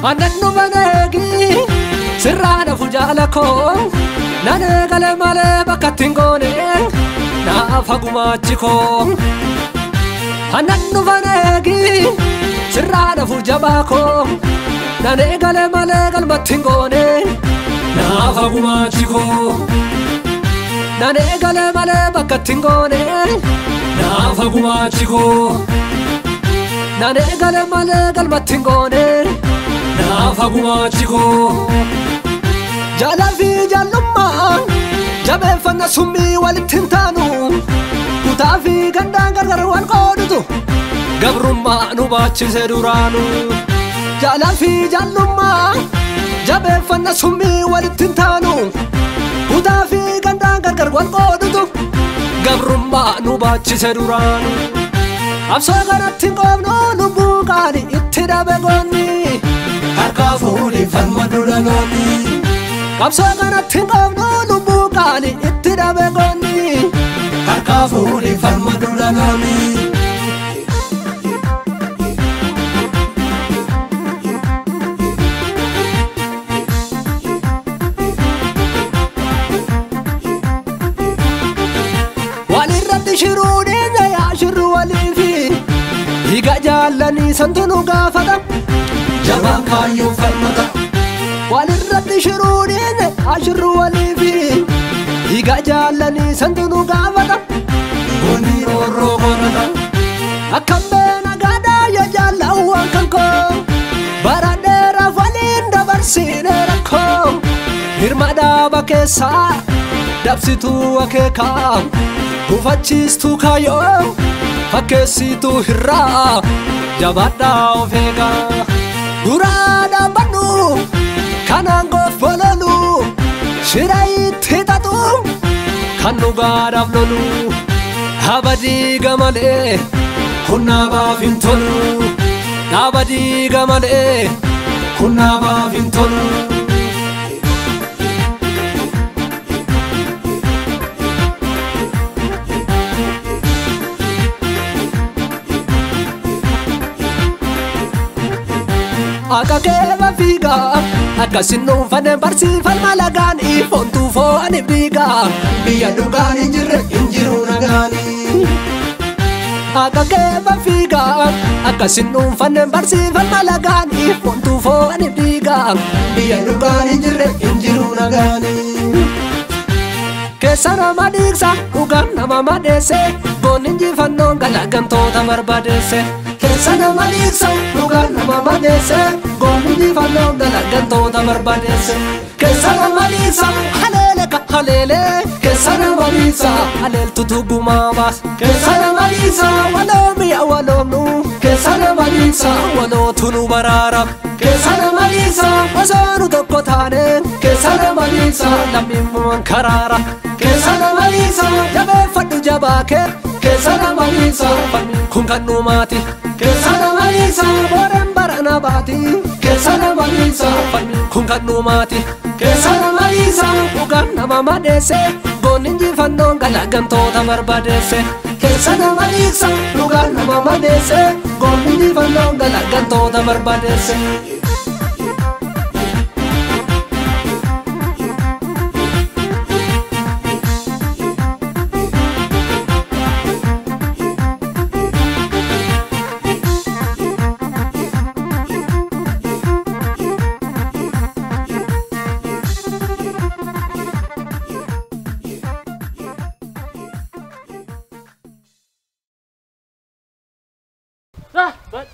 Aannan dhufaneegi sirraa fujaala koo nan eegale malee bakka ittiin goone naaf hagumaachi koo. Aannan dhufaneegi sirraa fujabaa koo nan eegale malee galmatti hin goone naaf hagumaachi koo. Nan eegale malee bakka ittiin goone naaf hagumaachi koo. Nan eegale malee galmatti hin goone naaf hagumaachi koo. Jaalaa fi jaallummaa jabeeffanna summii walitti hin taanu kutaa fi gandaan gargar wal qoodutu gabrummaa nu baachise duraanu. Jaalaa fi jaallummaa jabeeffanna summii walitti hin taanu kutaa fi gandaan gargar wal qoodutu gabrummaa nu baachise duraanu. Absoo kanatti hin qoofnu lubbuu qaalii itti dhabe goonni harkaa fuudhee falma dura looni. Qabsoo kanatti hin qoofnu lubbuu qaalii itti dhabe goonni harkaa fuudhee falma dura looni. Walirratti shiruu dhiiga yaa shirru waliifi dhiiga jaallanii santu nu gaafata jabaan kaayyoo falmata. Walirratti shiruu dhiiga yaa shirru waliifi dhiiga jaallanii santu nu gaafata goonni roorroo godhata. Akkam beena gaadaa yoo jaalawwan kan koo bara dheeraaf waliin dabarsine rakkoo hirma dhaaba keessaa dabsituu akeekaa gufachiistuu kaayyoo fakkeessituu hirraa jabaadhaa of eegaa. Duraa dhaabbannu kanaan goof bololu shira itti xaxu kan dhugaadhaaf lolu dhaaba diiga malee kun dhaabaaf hin tolu dhaaba diiga malee kun dhaabaaf hin tolu. Akka keeba fiigaa akkasin dhuunfanneen barsiifan malagaan ifoontuu fo'aniif dhiigaa biyya dhugaan hin jirre hin jiru nagaanii. Akka keeba fiigaa akkasin dhuunfanneen barsiifan malagaan ifoontuu fo'aniif dhiigaa biyya dhugaan hin jirre hin jiru nagaanii. Keessa nama dhiigsa dhugaan nama madeesse goonni injifannoon galagamtoota barbadeesse. Keessa nama dhiigsa dhugaan nama madeesse goonni injifannoon galagamtoota barbadeesse. Keessa nama dhiigsa haleele ka haleele keessa nama dhiigsa haleeltutu gumaa baasa. Keessa nama dhiigsa waloomiya waloomnu keessa nama dhiigsa walootu nu baraara. Keessa nama dhiigsa osoo nu tokko taane keessa nama dhiigsa lammiin karaara. Keessa nama dhiigsa jabeeffadhu jabaa kee keessa nama dhiigsa kun kan dhumaati. Keessa nama dhiigsa booreen barana baati keessa nama dhiigsa kun kan dhumaati. Keessa nama dhiigsa dhugaan nama madeesse goonni injifannoon galagamtoota barbadeesse. Keessa nama dhiigsa dhugaan nama madeesse goonni injifannoon galagamtoota barbadeesse. Ah, but